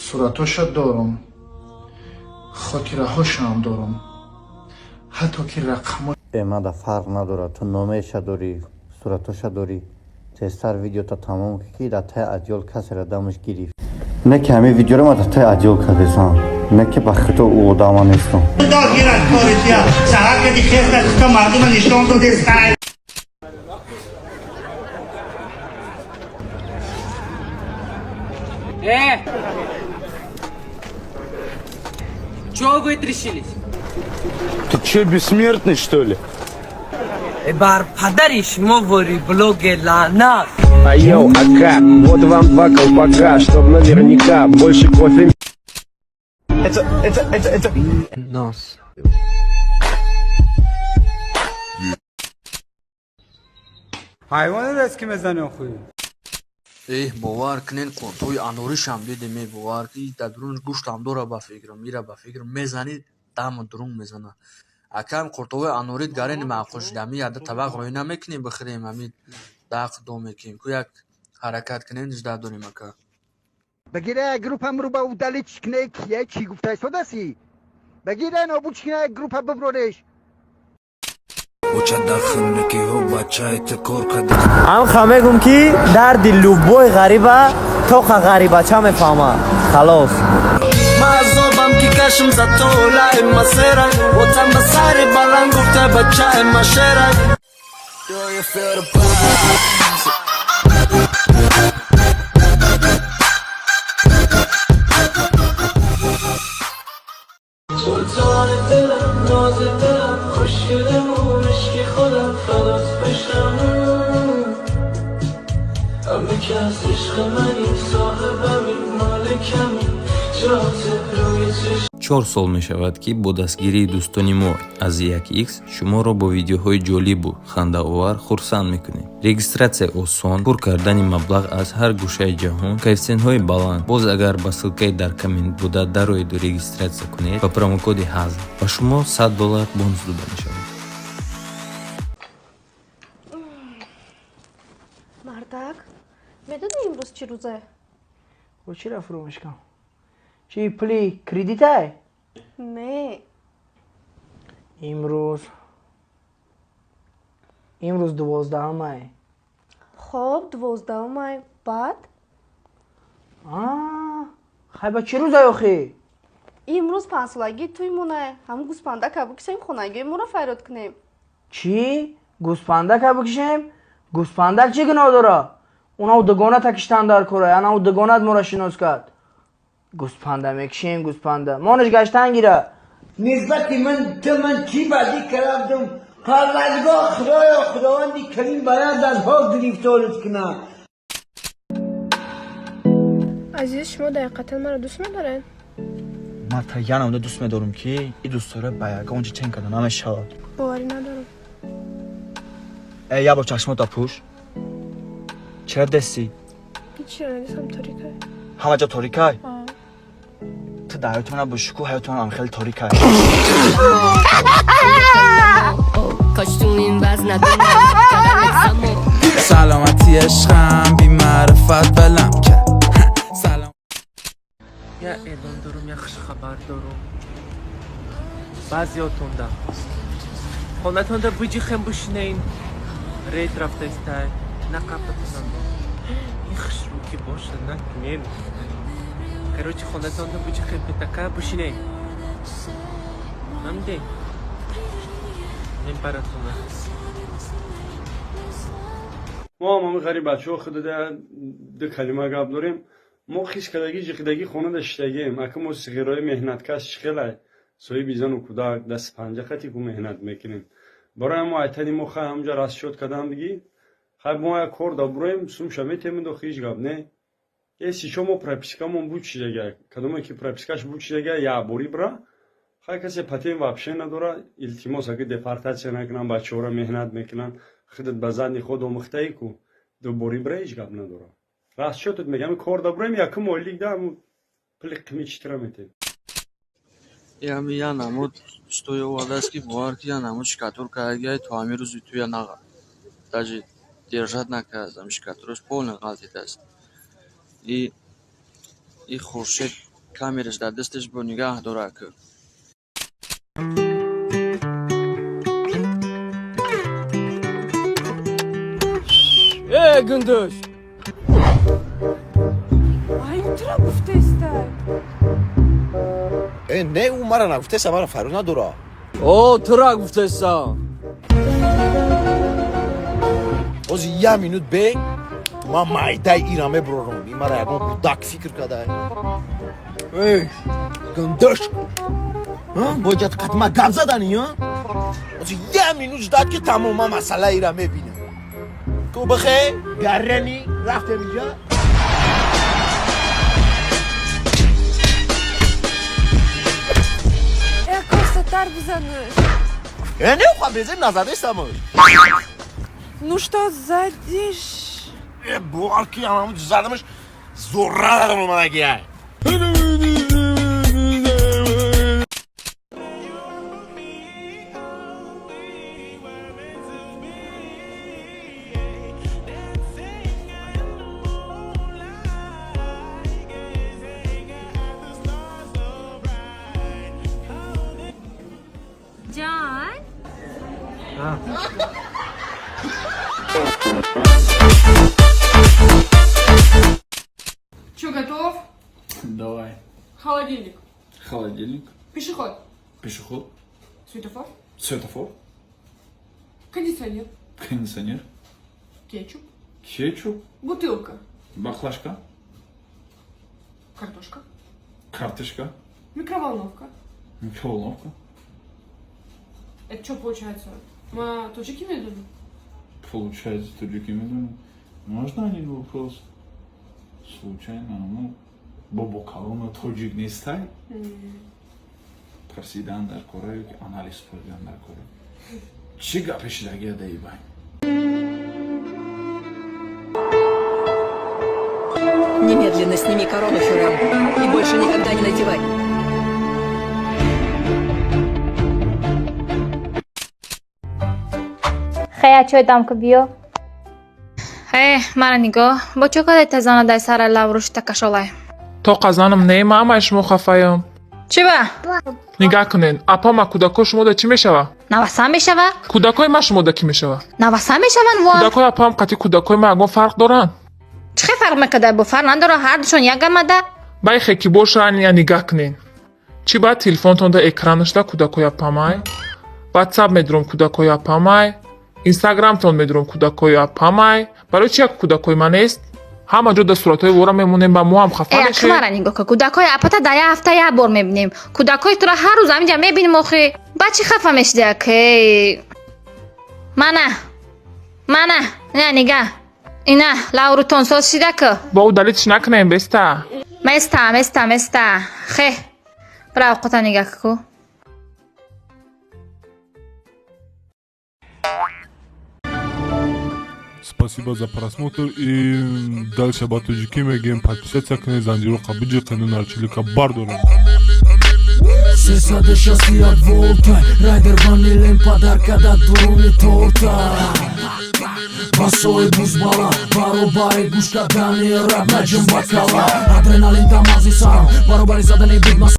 Суратоша дорум, хотираҳошаам дорум, ҳатто ки рақамҳо. Э, мада фарқ надорад, ту номеша дорӣ, суратоша дорӣ. Тезтар видеота тамом ки дар таи одеял касеро дамаш гирифт. Не ки ҳамин видеоро ма дар таи одеял кардесам, не ки ба худо ӯ одама нестам. Догирад корития саҳар кади хеста кута мардума нишон додестай. Э! Чего вы трещились? Ты че, бессмертный, что ли? Бар падари шумо вори блогер лаънат. А йоу, ака, вот вам два колпака, чтоб наверняка больше кофе. Это. Нос. Ҳайвоне даст ки мезани охӯ. Эҳ, бовар кунен, қуртҳои аноришам дидем, э, бовар ки дар дурун гӯштам дора, ба фикрам, ира ба фикрам мезанӣ, даму дурун мезана. Акам, қуртҳои анорит гарени маъқул шуда, ами яда табақ рӯй намекунем, бихӯрем, ами дақ до мекунем ку, як ҳаракат кунем, жда дорем, ака. Багира группам ру ба удалить кне, кия чӣ гуфта истодаси? Багира нобуд кне группа биброреш. Амха мегум ки дарди любой ғариба тоқа ғарибача мефаҳма, халос. Азобам ки кашм за толаи масера отам ба сари баланд гуфта бачаи машера. سلطان دلم، ناز دلم، خوشگلم و عشق خودم فدات بشم. همه کس عشق منی، صاحبمی، مالکمی، جات روی چشم. 4 сол мешавад, ки бо дастгирии дӯстони мо аз 1x шуморо бо видеоҳои ҷолибу хандаовар хурсанд мекунем. Регистратсия осон, пур кардани маблағ аз ҳар гӯшаи ҷаҳон, коэффисиентҳои баланд. Боз агар ба ссылкаи дар коммент буда дароеду регистратсия кунед, ба промокоди ҳазл ба шумо 100 доллар бонус дода мешавад. Мардак, медонӣ имрӯз чӣ рӯзе? О, чира фуромӯш кам? Чи пули кредитай? Не. Имрӯз 12 май. Хоб, 12 май, баъд? Хай, ба чӣ рӯзай охӣ? Имрӯз панҷсолагии туймонае. Ҳамун гӯспандака бикушем, хонагиҳои моро файрод кунем. Чӣ, гӯспандака бикушем? Гӯспандак чӣ гуноҳ дора? Унав дугоната киштан дар кора, анав дугонат моро шинос кард. Гӯспанда мекушем, гӯспанда монаш гаштан гира. Нисбати ман ту ман чӣ бадӣ кардам? Парвардигор, Худоё, Худованди Карим бояд аз ҳо гирифторат кунад. Азиз, шумо дақиқатан маро дӯст медоред? Ман та янамда дӯст медорам, ки и дӯстдора ба ягон ҷи чен карда намешавад. Боварӣ надорам. Э, як бор чашмота пӯш. Чера дестӣ? Ҳичиро надистам, торикай. Ҳама ҷо торикай? Ту дар ҳаёти ман набошӣ ку, ҳаёти ман хеле торикай. کاش تو این وزن ندونم. سلامتی عشقم، بی معرفت ولم کرد، سلام. Я эълон дорум, я хушхабар дорум. Баъзеотонда хонатонда биҷихем, бишинен, рейд рафтаистай, нақафатонам ин хушрӯ ки боша накунен. Короче, хонатонда биҷихем, петака бишинен, фаҳмидем, мебаратона. Мо ҳам ҳамин ғариб бачаҳо худада ду калима гап дорем. Мо хискадагӣ ҷиқидагӣ хонада шиштагием. Ака, мо сиғирои меҳнаткаш чихелай, соҳиби зану кӯдак, дасти панҷа хати ку меҳнат мекунем. Барои мо айтани мо хай ҳамҷа расчёт кардам бигӣ, хай мо як кор да буроем, сумша метемидо, ҳеҷ гап не. Эси чо мо пропискамон буд чизага, кадоме ки пропискаш буд чизага, якборӣ бира. Хай, касе патент вообще надора, илтимос, аги депортатсия накунанд бачаҳоро, меҳнат мекунанд, худат ба задни худ омӯхтаӣ ку, дуборӣ бира, ҳеҷ гап надора. Расчётат мегам, кор да буроем, якум ойлик да ҳамун пули қими читра метем. Ями я намуд устои овардааст, ки бовар ки я намуд штукатурка гай, то ҳамин рӯзи туя на даже держать накард, ами штукатураш полный ғалтидааст. И Хуршед. Камераш дар дасташ бо нигаҳ дора ки. Э, гундуш! Ай, тура гуфтестай. Э, не, ӯ мара нагуфтеса, мара фарқ надора. О, тура гуфтеса. Ҳозир як минут бе ман майдаи ира мебурорам. Ин мара ягон кӯдак фикр карда. Эй, гундуш! Боҷат қатма гап задани, а? Ҳозир як минут ждать ки тамом ман масъала ира мебинам. Ку бихе, гарани, рафтем инҷа. Э, костатар бизанаш. Э, не, ха безем назадестамаш. Ну что задишь? Э, бовар ки ҳамон задамаш зурра дадам омадагия. Ҷон. Че, готов? Давай. Холодильник. Холодильник. Пешеход. Пешеход. Светофор. Светофор. Кондиционер. Кондиционер. Кетчуп. Кетчуп. Бутылка. Баклажка. Картошка. Карточка. Микроволновка. Микроволновка. Это что получается? Мы тоҷики медонем? Получается, тоҷики медонем. Можно один вопрос? Случайно, ну, бобо калона тоҷик нестай? Пурсидан дар кора ё ки анализ пурсидан дар кора? Чӣ гапе шидагия даибай? Немедленно сними корону, Хюррем, и больше никогда не надевай. Хая, чой дам ку, биё. Э, мара нигоҳ, бо чо кадай зана дай сара лаврушта кашолай? Тоқа занам не, мамаи шумо хафаём. Чӣ ба? Нигаҳ кунед, апа ма кӯдакҳо шумода чӣ мешава? Наваса мешава? Кӯдакҳои ма шумода кӣ мешава? Наваса мешаванд вон. Кӯдакҳои апаам қатъи кӯдакҳои ма ягон фарқ доранд? Чӣ хел фарқ мекарда? Бо фарқ надора, ҳардушон як гамада. Байхе ки бошанд, я нигаҳ кунед. Чӣ баъд телефонтонда экранашда кӯдакҳои апамай, ватсап медурам кӯдакҳои апамай, инстаграмтон медурам кӯдакҳои апамай. Барои чи як кӯдакҳои ман нест? Ҳама ҷо дар суратҳои вора мемонем, ба мо ҳам хафа Э, мешем. мара нигоҳ кун, кӯдакҳои апата дар як ҳафта як бор мебинем. Кӯдакҳои туро ҳар рӯз ҳаминҷа мебинем охи. Ба чӣ хафа мешиди акэй? Мана. Мана, ина нигаҳ. Ина, лаврутон соз шида ку. Бо удалить накунем, беста. Места, места, места. Хе. Бира овқата нигаҳ ку. Спасибо за просмотр и дальше ба тоҷикӣ мегӯем: подписаться кунед, занҷироқа биҷиқену нарчилика бардорем. 361 волта райдер ванилен подарка да дуруни торта. Басои бузбала баробари гӯш кардани раб наҷим бакала. Адреналин дамази сарам баробари задани бит.